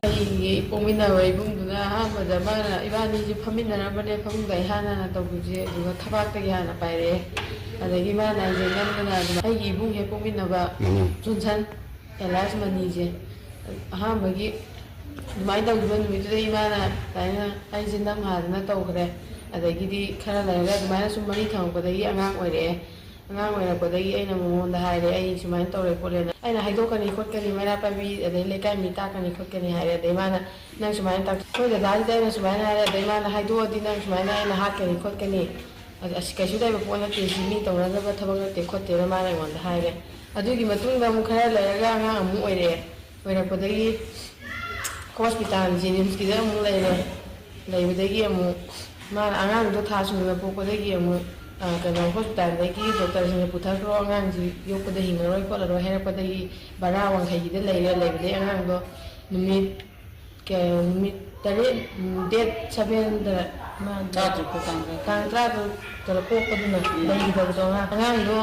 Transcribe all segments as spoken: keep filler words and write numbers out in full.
ꯑꯩꯒꯤ ꯄꯣꯛꯃꯤꯟꯅꯕ ꯏꯕꯨꯡꯗꯨꯅ ꯑꯍꯥꯟꯕꯗ ꯃꯥꯅ ꯏꯕꯥꯅꯤꯁꯦ ꯐꯝꯃꯤꯟꯅꯔꯝꯕꯅꯦ, ꯐꯃꯨꯡꯗ ꯑꯩ ꯍꯥꯟꯅ ꯍꯥꯟꯅ ꯇꯧꯕꯤꯁꯦ, ꯑꯗꯨꯒ ꯊꯕꯥꯛꯇꯒꯤ ꯍꯥꯟꯅ ꯄꯥꯏꯔꯛꯑꯦ꯫ ꯑꯗꯒꯤ ꯃꯥꯅ ꯑꯩꯁꯦ ꯅꯝꯗꯅ ꯑꯗꯨꯝ ꯑꯩꯒꯤ ꯏꯕꯨꯡ ꯍꯦꯛ ꯄꯣꯛꯃꯤꯟꯅꯕ ꯃꯅꯤ꯫ ꯖꯣꯟꯁꯟ ꯑꯦꯂꯥꯏꯁ ꯃꯅꯤꯁꯦ ꯑꯍꯥꯟꯕꯒꯤ ꯑꯗꯨꯃꯥꯏꯅ ꯇꯧꯈꯤꯕ ꯅꯨꯃꯤꯠꯇꯨꯗ ꯏꯃꯥꯅ ꯑꯗꯨꯃꯥꯏꯅ ꯑꯩꯁꯦ ꯅꯝ ꯍꯥꯗꯅ ꯇꯧꯈ꯭ꯔꯦ꯫ ꯑꯗꯒꯤꯗꯤ ꯈꯔ ꯂꯩꯔꯒ ꯑꯗꯨꯃꯥꯏꯅ ꯁꯨꯝ ꯃꯔꯤ ꯊꯝꯃꯛꯄꯗꯒꯤ ꯑꯉꯥꯡ ꯑꯣꯏꯔꯛꯑꯦ꯫ ꯑꯉꯥꯡ ꯑꯣꯏꯔꯛꯄꯗꯒꯤ ꯑꯩꯅ ꯃꯉꯣꯟꯗ ꯍꯥꯏꯔꯦ, "ꯑꯩ ꯁꯨꯃꯥꯏꯅ ꯇꯧꯔꯦ ꯈꯣꯠꯂꯦꯅ꯫ ꯑꯩꯅ ꯍꯥꯏꯗꯣꯛꯀꯅꯤ ꯈꯣꯠꯀꯅꯤ, ꯃꯩꯔꯥ ꯄꯥꯏꯕꯤ ꯑꯗꯩ ꯂꯩꯀꯥꯏ ꯃꯤ ꯇꯥꯛꯀꯅꯤ ꯈꯣꯠꯀꯅꯤ" ꯍꯥꯏꯔꯦ꯫ ꯑꯗꯩ ꯃꯥꯅ, "ꯅꯪ ꯁꯨꯃꯥꯏꯅ ꯇꯥꯛ-, ꯑꯩꯈꯣꯏ ꯗꯗꯥꯁꯤꯗ ꯑꯩꯅ ꯁꯨꯃꯥꯏꯅ ꯍꯥꯏꯔꯦ, ꯑꯗꯩ ꯃꯥꯅ ꯍꯥꯏꯗꯣꯛꯑꯗꯤ ꯅꯪ ꯁꯨꯃꯥꯏꯅ ꯑꯩꯅ ꯍꯥꯠꯀꯅꯤ ꯈꯣꯠꯀꯅꯤ, ꯑꯁ, ꯀꯩꯁꯨ ꯂꯩꯕ ꯄꯣꯠ ꯅꯠꯇꯦ, ꯁꯤ ꯃꯤ ꯇꯧꯅꯗꯕ ꯊꯕꯛ ꯅꯠꯇꯦ ꯈꯣꯠꯇꯦꯅ" ꯃꯥꯅ ꯑꯩꯉꯣꯟꯗ ꯍꯥꯏꯔꯦ꯫ ꯑꯗꯨꯒꯤ ꯃꯇꯨꯡꯗ ꯑꯃꯨꯛ ꯈꯔ ꯂꯩꯔꯒ ꯑꯉꯥꯡ ꯑꯃꯨꯛ ꯑꯣꯏꯔꯛꯑꯦ꯫ ꯑꯣꯏꯔꯛꯄꯗꯒꯤ ꯍꯣꯁꯄꯤꯇꯥꯜ ꯖꯦꯅꯤꯝꯁꯀꯤꯗ ꯑꯃꯨꯛ ꯂꯩꯔꯦ꯫ ꯂꯩꯕꯗꯒꯤ ꯑꯃꯨꯛ ꯃꯥꯅ ꯑꯉꯥꯡꯗꯣ ꯊꯥ ꯁꯨꯗꯅ ꯄꯣꯛꯄꯗꯒꯤ ꯑꯃꯨꯛ, ꯑ, ꯀꯩꯅꯣ, ꯍꯣꯁꯄꯤꯇꯥꯜꯗꯒꯤ ꯗꯣꯛꯇꯔꯁꯤꯡꯅ ꯄꯨꯊꯈ꯭ꯔꯣ, ꯑꯉꯥꯡꯁꯤ ꯌꯣꯛꯄꯗ ꯍꯤꯡꯉꯔꯣꯏ ꯈꯣꯠꯂꯔꯣꯏ ꯍꯥꯏꯔꯛꯄꯗꯒꯤ ꯕꯔꯥ ꯋꯥꯡꯈꯩꯒꯤꯗ ꯂꯩꯔꯦ꯫ ꯂꯩꯕꯗꯒꯤ ꯑꯉꯥꯡꯗꯣ ꯅꯨꯃꯤꯠ ꯀꯌꯥ, ꯅꯨꯃꯤꯠ ꯇꯔꯦꯠ, ꯗꯦꯠ ꯁꯚꯦꯟꯗ ꯃꯥ ꯇꯔꯥꯇꯔꯨꯛꯇ ꯇꯥꯡ ꯇꯔꯥ꯫ ꯇꯥꯡ ꯇꯔꯥꯇꯔꯨꯛꯇ ꯄꯣꯛꯄꯗꯨꯅ ꯎꯝ꯫ ꯂꯩꯈꯤꯗꯕꯗꯣ ꯑꯉꯥꯡ-, ꯑꯉꯥꯡꯗꯣ,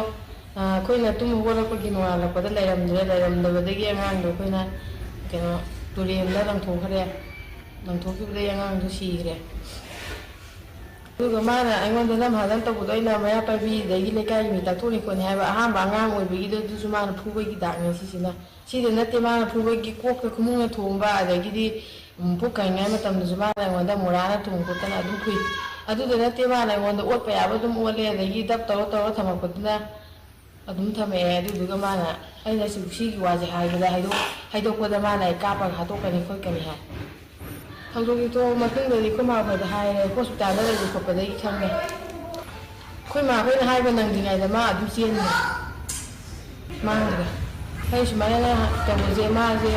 ꯑ, ꯑꯩꯈꯣꯏꯅ ꯇꯨꯝ ꯍꯧꯒꯠꯂꯛꯄꯒꯤ ꯅꯣꯡꯉꯥꯜꯂꯛꯄꯗ ꯂꯩꯔꯝꯗ꯭ꯔꯦ꯫ ꯂꯩꯔꯝꯗꯕꯗꯒꯤ ꯑꯉꯥꯡꯗꯣ ꯑꯩꯈꯣꯏꯅ, ꯀꯩꯅꯣ, ꯇꯨꯔꯦꯟꯗ ꯂꯪꯊꯣꯛꯈ꯭ꯔꯦ꯫ ꯂꯪꯊꯣꯛꯈꯤꯕꯗꯒꯤ ꯑꯉꯥꯡꯗꯣ ꯁꯤꯈ꯭ꯔꯦ꯫ ꯑꯗꯨꯒ ꯃꯥꯅ ꯑꯩꯉꯣꯟꯗ ꯅꯝꯍꯥꯗꯅ ꯇꯧꯕꯗꯣ ꯑꯩꯅ ꯃꯩꯔꯥ ꯄꯥꯏꯕꯤꯗꯒꯤ ꯂꯩꯀꯥꯏꯒꯤ ꯃꯤ ꯇꯥꯛꯊꯣꯛꯅꯤ ꯈꯣꯠꯅꯤ ꯍꯥꯏꯕ ꯑꯍꯥꯟꯕ ꯑꯉꯥꯡ ꯑꯣꯏꯕꯒꯤꯗꯣ ꯑꯗꯨꯁꯨ ꯃꯥꯅ ꯐꯨꯕꯒꯤ ꯗꯥꯛꯅꯦ ꯁꯤꯁꯤꯅ꯫ ꯁꯤꯗ ꯅꯠꯇꯦ ꯃꯥꯅ ꯐꯨꯕꯒꯤ, ꯀꯣꯛꯇ ꯈꯨꯃꯨꯛꯅ ꯊꯣꯝꯕ, ꯑꯗꯒꯤꯗꯤ, ꯎꯝ, ꯄꯨꯛ ꯀꯪꯉꯤꯉꯩ ꯃꯇꯝꯗꯁꯨ ꯃꯥꯅ ꯑꯩꯉꯣꯟꯗ ꯃꯣꯔꯥꯅ ꯊꯣꯝ ꯈꯣꯠꯇꯅ ꯑꯗꯨꯝ ꯐꯨꯏ꯫ ꯑꯗꯨꯗ ꯅꯠꯇꯦ ꯃꯥꯅ ꯑꯩꯉꯣꯟꯗ ꯑꯣꯠꯄ ꯌꯥꯕ ꯑꯗꯨꯝ ꯑꯣꯠꯂꯦ, ꯑꯗꯒꯤ ꯗꯞ ꯇꯧꯔ ꯇꯧꯔ ꯊꯝꯃꯛꯄꯗꯨꯅ ꯑꯗꯨꯝ ꯊꯝꯃꯛꯑꯦ꯫ ꯑꯗꯨꯗꯨꯒ ꯃꯥꯅ, ꯑꯩꯅ ꯁꯤ-, ꯁꯤꯒꯤ ꯋꯥꯁꯦ ꯍꯥꯏꯕꯗ ꯍꯥꯏꯗꯣꯛ-, ꯍꯥꯏꯗꯣꯛꯄꯗ ꯃꯥꯅ ꯑꯩ ꯀꯥꯞꯄꯒ ꯍꯥꯠꯇꯣꯛꯀꯅꯤ ꯈꯣꯠꯀꯅꯤ ꯍꯥꯏ꯫ ꯊꯧꯗꯣꯛꯁꯦ ꯊꯣꯛꯑ ꯃꯇꯨꯡꯗꯗꯤ ꯑꯩꯈꯣꯏ ꯃꯥ ꯍꯣꯏꯗ ꯍꯥꯏꯔꯦ, ꯍꯣꯁꯄꯤꯇꯥꯜꯗ ꯂꯩꯕ ꯈꯣꯠꯄꯗꯒꯤ ꯈꯪꯉꯦ꯫ ꯑꯩꯈꯣꯏ ꯃꯥ ꯍꯣꯏꯅ ꯍꯥꯏꯕ ꯅꯪꯗ꯭ꯔꯤꯉꯩꯗ ꯃꯥ ꯑꯗꯨꯝ ꯆꯦꯟꯈ꯭ꯔꯦ, ꯃꯥꯡꯈ꯭ꯔꯦ꯫ ꯑꯩ ꯁꯨꯃꯥꯏꯅ ꯇꯧꯕꯁꯦ, ꯃꯥꯁꯦ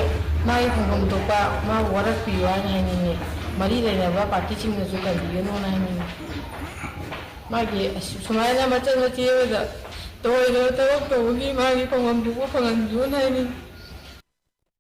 ꯃꯥꯒꯤ ꯐꯪꯐꯝ ꯊꯣꯛꯄ ꯃꯥꯕꯨ ꯋꯥꯔꯛꯄꯤꯌꯨ ꯍꯥꯏꯅ ꯍꯥꯏꯅꯤꯡꯉꯦ꯫ ꯃꯔꯤ ꯂꯩꯅꯕ ꯄꯥꯔꯇꯤꯁꯤꯡꯅꯁꯨ ꯀꯟꯕꯤꯒꯅꯨꯅ ꯍꯥꯏꯅꯤꯡꯉꯦ꯫ ꯃꯥꯒꯤ ꯑꯁ-, ꯁꯨꯃꯥꯏꯅ ꯃꯆꯦꯠ ꯃꯆꯦ ꯑꯣꯏꯅ ꯇꯧꯔꯣꯏꯗꯕ ꯊꯕꯛ ꯇꯧꯕꯒꯤ ꯃꯥꯒꯤ ꯐꯪꯐꯝ ꯊꯣꯛꯄ ꯐꯪꯍꯟꯕꯤꯌꯨꯅ ꯍꯥꯏꯅꯤꯡꯉꯤ꯫